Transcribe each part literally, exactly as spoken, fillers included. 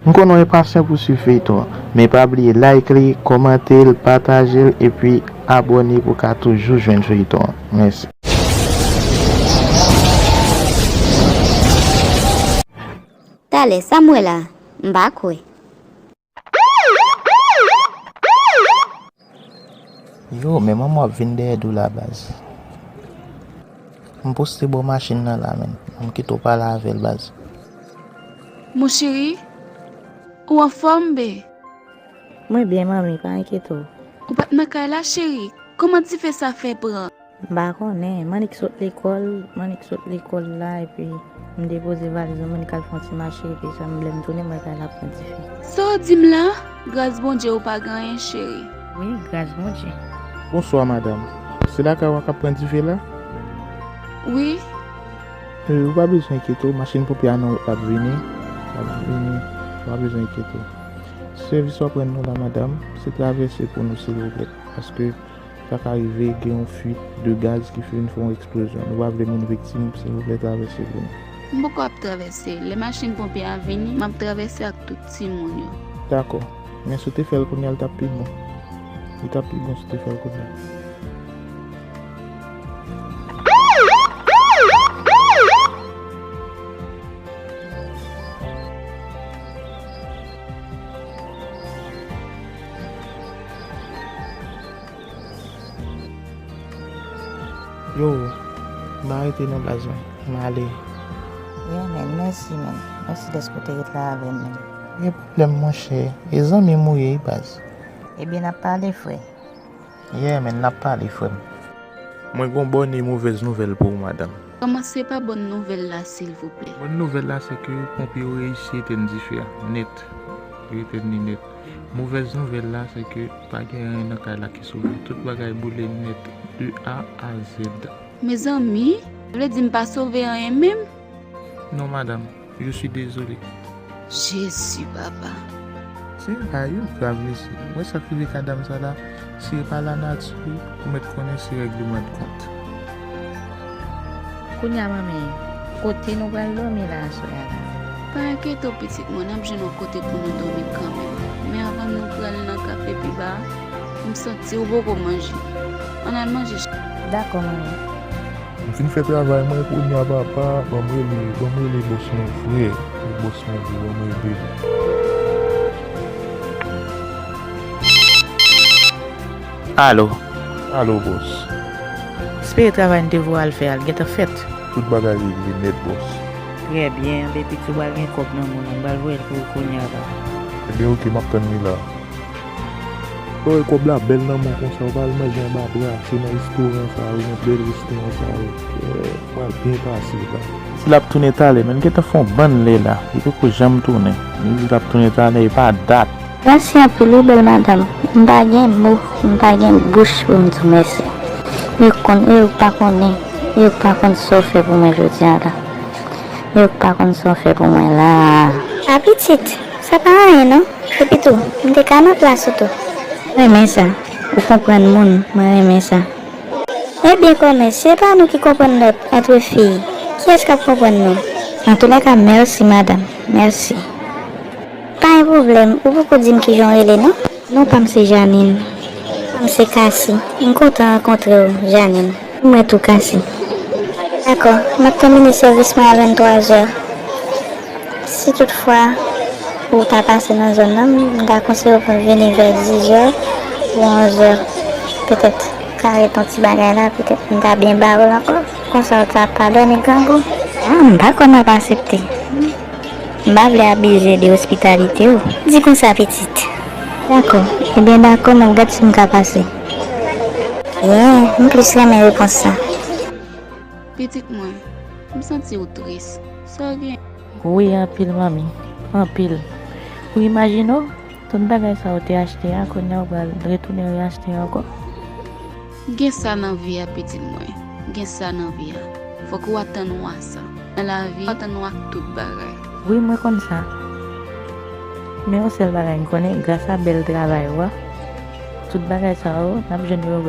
M konnen w enpasyan pou swiv feyton an, men pa bliye like li, kòmante l, pataje l, epi abòne pou w ka toujou jwenn feyton an. Mèsi. Talè, sa m wè la? M pa kwè. Yo, men manman w ap vin dèyè do la, baz. M poste bò machin nan la, menn. M kite w pale avè l, baz. Mon cheri, ou anfòm, be? Mwen byen, manmi, pa enkyete w. Ou pa t nan kay la, cheri? Kòman dife sa fè pran? M pa konnen. Manik sot lekòl, Manik sot lekòl la, epi m depoze valiz mwen, Manik al fè yon ti mache, epi sa m lè m tounen, m wè kay la pran dife. Sa w di m la? Gras Bondye ou pa gen anyen, cheri. Wi, gras Bondye. Bonswa, madanm. Se lakay ou a k ap pran dife la? Wi. Ou pa bezwen enkyete w, machin ponpye a nan wout l ap vini. L ap vini. Ou pa bezwen enkyete w. Sèvis w ap rann nou la, madanm, se travèse pou nou, silvouplè. Paske sa ka rive gen yon fuit de gaz ki vin fè yon eksplozyon. Nou pa vle moun viktim, silvouplè travèse pou nou. M poko ap travèse. Lè machin ponpye a vini, m ap travèse ak tout timoun yo. Dakò. Men si w te fè l kounye a, l t ap pi bon. Li t ap pi bon si w te fè l kounye a. Yo, m pa rete non baz mwen, m ale. Yeah man, mèsi man, mèsi dèske w te ret la avè m man. Pa gen pwoblèm monchè, e zanmi m ou ye wi baz. Ebyen n ap pale frè. Yeah man, n ap pale frè m. Mwen gon bòn e movèz nouvèl pou ou madanm. Kòmanse pa bòn nouvèl la silvouplè. Bòn nouvèl la se ke ponpye yo reyisi etenn dife a nèt. Yo etenn li nèt. Movèz nouvèl la se ke pa gen anyen nan kay la ki sove. Tout bagay boule nèt de A a Z. Mezanmi, sa vle di m pa sove anyen menm? Non madanm, je suis désolé. Jezi papa. Senyè pa yo grav mesye. Ou wè sa k rive ka dam sa la, si e pa lanati, ou mèt konnen se règleman de kont. Kounye a manmi, kote nou pral dòmi la aswè a la? Pa enkyete w pitit mwen, n ap jwenn yon kote pou nou dòmi kanmenm. Men anvan nou pral nan kafe pi ba a, m santi ou poko manje. Ann al manje. Dakò manmi. M fin fè travay mwen kounye a papa, ban m rele, ban m rele bòs mwen frè, bòs mwen di ban m rele. Alo. Alo bòs. Espere travay m te voye w al fè a, l gentan fèt. Tout bagay regle nèt bòs. Trè byen, anben piti w pral gen kòb nan men w la, m pral voye l pou ou kounye a papa. Ebyen oke, m ap tann li la. Sa w wè kòb la bèl nan men w konsa, ou pa al manje anba bra, se nan restoran sa yo, nan bèl restoran sa yo. Ou pral byen pase la. Di l ap tounen talè, men l gentan fè yon bann lè la, li poko janm tounen. Li di l ap tounen talè, e pa dat. Mèsi anpil wi bèl madanm, m pa gen mo, m pa gen bouch pou m di w mèsi. Yo k konn, yo k pa konnen, yo k pa konn sa w fè pou mwen jodi a la. Yo k pa konn sa w fè pou mwen la. A pitit, sa pa anyen non. Epitou, m te ka nan plas ou tou. Mwen renmen sa. Ou konprann moun, mwen renmen sa. Ebyen kòmè, se pa nou ki konprann lòt antre fi, kiyès k ap konprann nou? Antoulèka mèsi madanm, mèsi. Pa gen pwoblèm, ou poko di m kijan w rele non? Non pa m se Janine. Pa m se Cassie. M kontan rankontre w, Janine. Mwen tou Cassie. Dakò, m ap tèmine sèvis mwen a venntwa zè. Si toutfwa ou ta pase nan zòn nan, m ta konseye w pou w vini vè diz zè ou onz zè. Petèt ka ret yon ti bagay la, petèt m ta byen bare w ankò. Konsa w ta pa dòmi grangou. A, m pa kwè m ap asepte. M pa vle abize de ospitalite w. Di konsa pitit. Dakò. Ebyen dakò, m ap gad si m ka pase. Byen, m plis renmen repons sa. Pitit mwen, m santi w tris. Sa w gen? Wi, anpil, manmi. Anpil. Ou imajine w, tout bagay sa w te achte a, kounye a w pral retounen reyachte ankò? Gen sa nan vi a, pitit mwen. Gen sa nan vi a. Fòk ou atann ou a sa. Nan lavi, ou atann ou ak tout bagay. Wi, mwen konn sa. Men yon sèl bagay m konnen, gras a bèl travay ou a, tout bagay sa yo, n ap jwenn yo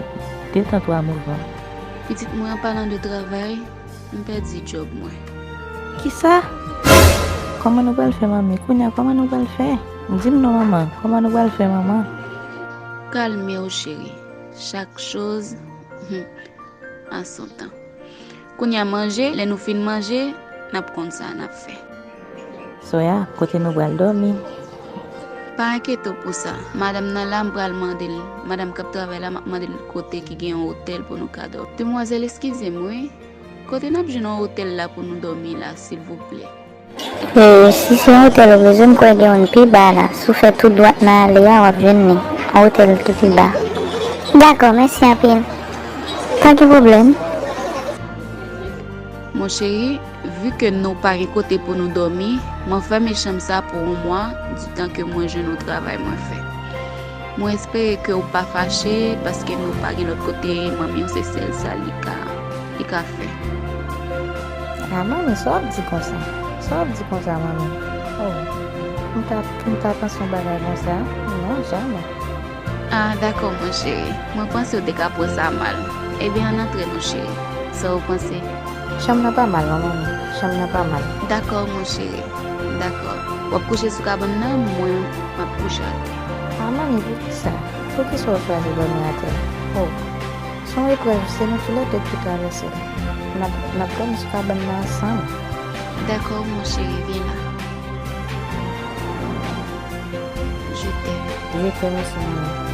de tan twa mouvman. Pitit mwen, an palan de travay, m pèdi djòb mwen. Kisa? Kòman nou pral fè, manmi? Kounye a, kòman nou pral fè? Di m non, manman. Kòman nou pral fè, manman? Kalme w, cheri. Chaque chose, hmm, en son temps. Kounye a, manje, lè nou fin manje, n ap konn sa n ap fè. Soya, kote nou pral dòmi? Pa enkyete w pou sa. Madanm nan la, m pral mande l. Madanm k ap travay la, m ap mande l kote ki gen yon otèl pou nou ka dòmi. Demwazèl, eskize m, wi. Kote n ap jwenn yon otèl la pou nou dòmi la, silvouplè? E si se yon otèl ou bezwen, m kwè gen youn pi ba la. Si w fè tou dwat nan ale a, w ap jwenn li. Yon otèl ki pi ba. Dakò, mèsi anpil. Pa gen pwoblèm. Mon cheri, vu que nou pa gen kote pou nou dòmi, mwen fèmen chanm sa pou yon mwa, ditan ke mwen jwenn yon travay mwen fè. Mwen espere ke w pa fache, paske nou pa gen lòt kote, manmi w se sèl sa li ka, li ka fè. A, manmi, sa w ap di konsa? Sa w ap di konsa, manmi? Oh, m ta, m ta panse yon bagay konsa? Non, jamè. A, dakò, mon cheri. Mwen panse w te ka pran sa mal. Ebyen, ann antre non, cheri. Sa w panse? Chanm nan pa mal, non, manmi. Chanm nan pa mal. Dakò, mon cheri. Dakò. W ap kouche sou kabann nan, mwen, m ap kouche atè. A, manmi, poukisa? Poukisa w chwazi dòmi atè? Oh, se yon eprèv, se nou toulède ki travèse l. N ap, n ap dòmi sou kabann nan ansanm. Dakò, mon cheri, vyen la. Je t'aime. Je t'aime aussi, manmi.